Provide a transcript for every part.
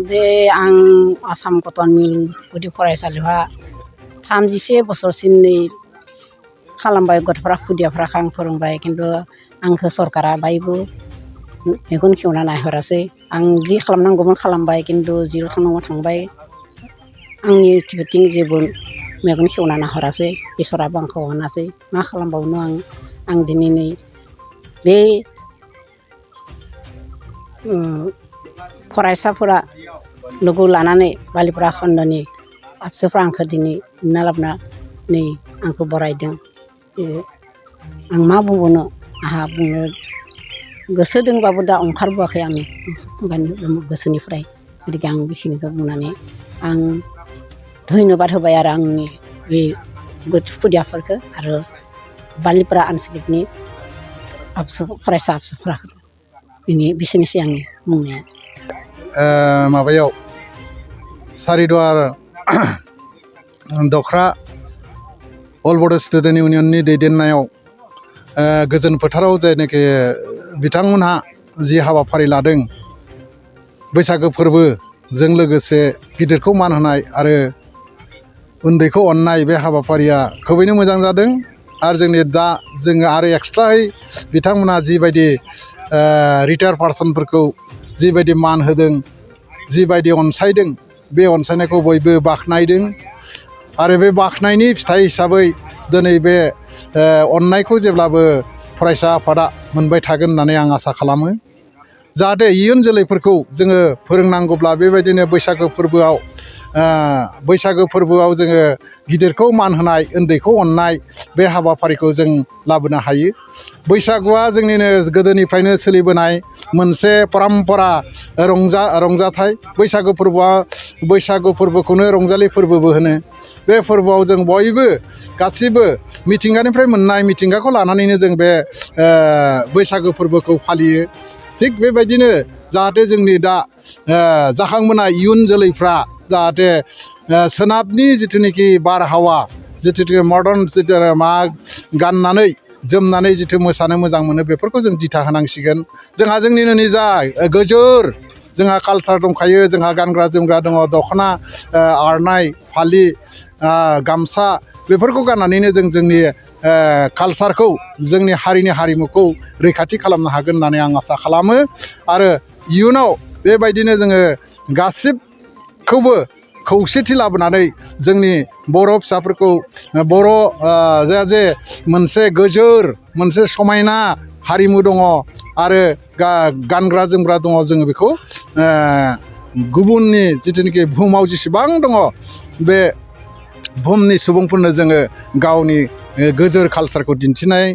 दे आं आसाम कटन मिल गुदि फरायसालिहा 31 बोसोरसिम नै खालामबाय गथ'फ्रा खुदियाफ्रा आं फोरोंबाय खिन्थु आंखौ सरकारा बायबो मेगन खेवना नायहरासै आं जि खालामनांगौमोन खालामबाय खिन्थु जेराव थांनांगौ थांबाय आंनि एक्टिभिटिं जेबो मेगन खेवना नाहरासै इसोराबो आंखौ अनासै मा खालामबावनो आं दिनै नै बे फरायसाफोरा लोगो लानानै बालिपारा खन्दनि आबसुफ्रा आंखौ दिनै हमना लाबोना नै आंखौ बरायदों आं मा बुंबावनो आंहा बुंनो गोसो दंबाबो दा ओंखारबोआखै आंनि गोसोनिफ्राय गतिके आं बेखिनिखौ बुंनानै आं धन्यबाद होबाय आरो आंनि बे खुदियाफोरखौ आरो बालिपारा आनसलिकनि फरायसा आबसुफ्रा बिसोरनिसै आंनि बुंनाया माबायाव सारिदुवार दख'र अल बड' स्टुडेन्ट इउनियननि दैदेननायाव गोजोन फोथाराव जायनाखि बिथांमोनहा जि हाबाफारि लादों बैसागो फोरबोजों लोगोसे गिदिरखौ मान होनाय आरो उन्दैखौ अननाय बे हाबाफारिया खोबैनो मोजां जादों आरो जोङो आरो एक्सट्रायै बिथांमोनहा जिबायदि रिटायार पार्सनफोरखौ जिबायदि मान होदों जिबायदि अनसायदों बे अनसायनायखौ बयबो बाख्नायदों आरो बे बाख्नायनि फिथाइ हिसाबै दिनै बे अननायखौ जेब्लाबो फरायसा आफादा मोनबाय थागोन होननानै आं आसा खालामो जाहाथे इयुन जोलैफोरखौ जोङो फोरोंनांगौब्ला बेबायदिनो बैसागो फोरबोआव जोङो गिदिरखौ मान होनाय उन्दैखौ अननाय बे हाबाफारिखौ जों लाबोनो हायो बैसागुआ जोंनिनो गोदोनिफ्रायनो सोलिबोनाय मोनसे परम्परा रंजाथाइ बैसागु फोरबोखौनो रंजालि फोरबोबो होनो बे फोरबोआव जों बयबो गासिबो मिथिंगानिफ्राय मोननाय मिथिंगाखौ लानानैनो जों बे बैसागु फोरबोखौ फालियो थिग बेबायदिनो जाहाथे जोंनि दा जाखांबोनाय इयुन जोलैफ्रा जाहाथे सोनाबनि जिथुनिखि बारहावा जिथुनिखि मडार्न जिथु मा गाननानै जोमनानै जिथु मोसानो मोजां मोनो बेफोरखौ जों दिथा होनांसिगोन जोंहा जोंनिनो निजा गोजोर जोंहा कालसार दंखायो जोंहा गानग्रा जोमग्रा दङ दख'ना आर'नाइ फालि गामसा बेफोरखौ गाननानैनो जों जोंनि कालसारखौ जोंनि हारिनि हारिमुखौ रैखाथि खालामनो हागोन होननानै आं आसा खालामो आरो इयुनाव बेबायदिनो जोङो गासिबखौबो खौसेथि लाबोनानै जोंनि बर' फिसाफोरखौ बर' जे मोनसे गोजोर मोनसे समायना हारिमु दङ आरो गानग्रा जोमग्रा दङ जोङो बेखौ गुबुननि जिथुनिखि बुहुमाव जेसेबां दङ बे बुहुमनि सुबुंफोरनो जोङो गावनि गोजोर कालसारखौ दिन्थिनाय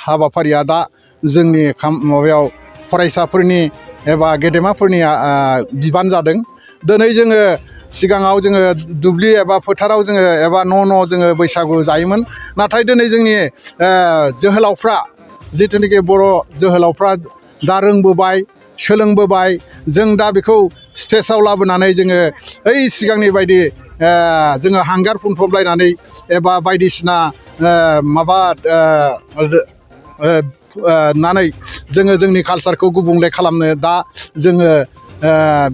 हाबाफारिया दा जोंनि माबायाव फरायसाफोरनि एबा गेदेमाफोरनि बिबान जादों दिनै जोङो सिगाङाव जोङो दुब्लि एबा फोथाराव जोङो एबा न' जोङो बैसागु जायोमोन नाथाय दिनै जोंनि जोहोलावफ्रा जिथुनिखि बर' जोहोलावफ्रा दा रोंबोबाय सोलोंबोबाय जों दा बेखौ स्टेजाव लाबोनानै जोङो ओइ सिगांनि बायदि जोङो हांगार फुनफबलायनानै एबा बायदिसिना माबा नानै जोङो जोंनि कालसारखौ गुबुंले खालामनो दा जोङो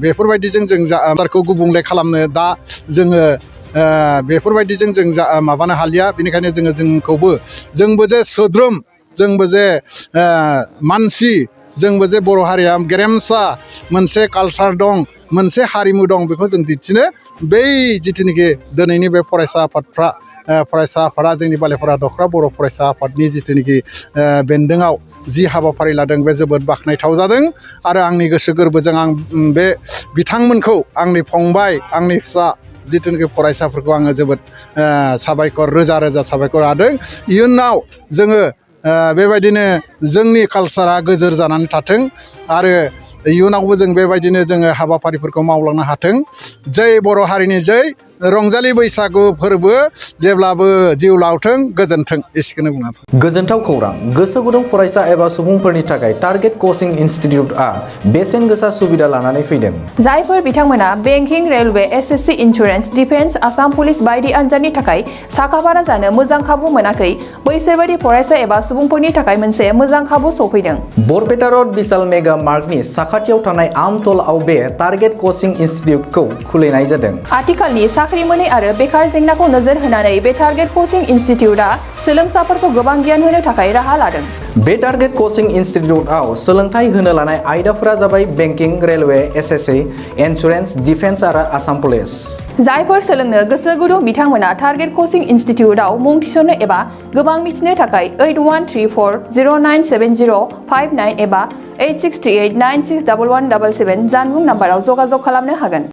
बेफोरबायदिजों जों कालसारखौ गुबुंले खालामनो दा जोङो बेफोरबायदिजों जों माबानो हालिया बेनिखायनो जोंबो जे सोद्रोम जोंबो जे मानसि जोंबो जे बर' हारिया गेरेमसा मोनसे कालसार दं मोनसे हारिमु दं बेखौ जों दिन्थिनो बै जिथुनिखि दिनैनि बे फरायसा आफादा जोंनि बालिपारा दख'र बर' फरायसा आफादनि जिथुनिखि बेन्दोङाव जि हाबाफारि लादों बे जोबोद बाख्नायथाव जादों आरो आंनि गोसो गोरबोजों आं बे बिथांमोनखौ आंनि फंबाय आंनि फिसा जिथुनिखि फरायसाफोरखौ आङो जोबोद साबायखर रोजा रोजा साबायखर होदों इयुनाव जोङो बेबायदिनो जोंनि कालसारा गोजोर जानानै थाथों आरो इयुनावबो जों बेबायदिनो जोङो हाबाफारिफोरखौ मावलांनो हाथों जै बर' हारिनि जै रंजालि बैसागु फोरबो जेब्लाबो जिउ लावथों गोजोनथों एसेखौनो बुंना गोजोनथाव खौरां गोसो गुदुं फरायसा एबा सुबुंफोरनि थाखाय टारगेट कचिं इनस्टिट्यूटआ बेसेन गोसा सुबिदा लानानै फैदों जायफोर बिथांमोना banking railway SSC insurance defence Assam police बायदि आनजादनि थाखाय साखाफारा जानो मोजां खाबु मोनाखै बैसोर बायदि फरायसा एबा सुबुंफोरनि थाखाय मोनसे मोजां खाबु सफैदों बरपेटा रोड विशाल मेगा मार्टनि साखाथियाव थानाय आमतलाव बे टारगेट कचिं इनस्टिट्यूटखौ खुलिनाय जादों आथिखालनि साख्रि मोनै आरो बेकार जेंनाखौ नोजोर होनानै बे टारगेट कचिं इनस्टिट्यूटआ सोलोंसाफोरखौ गोबां गियान होनो थाखाय राहा लादों बे टारगेट कचिं इनस्टिट्यूटआव सोलोंथाइ होनो लानाय आयदाफोरा जाबाय banking railway SSC insurance defence आरो आसाम पुलिस जायफोर सोलोंनो गोसो गुदुं बिथांमोना टारगेट कचिं इनस्टिट्यूटआव मुं थिसननो एबा गोबां मिथिनो थाखाय 8134097059 एबा 8638961177 जानबुं नाम्बाराव जगाजग खालामनो हागोन।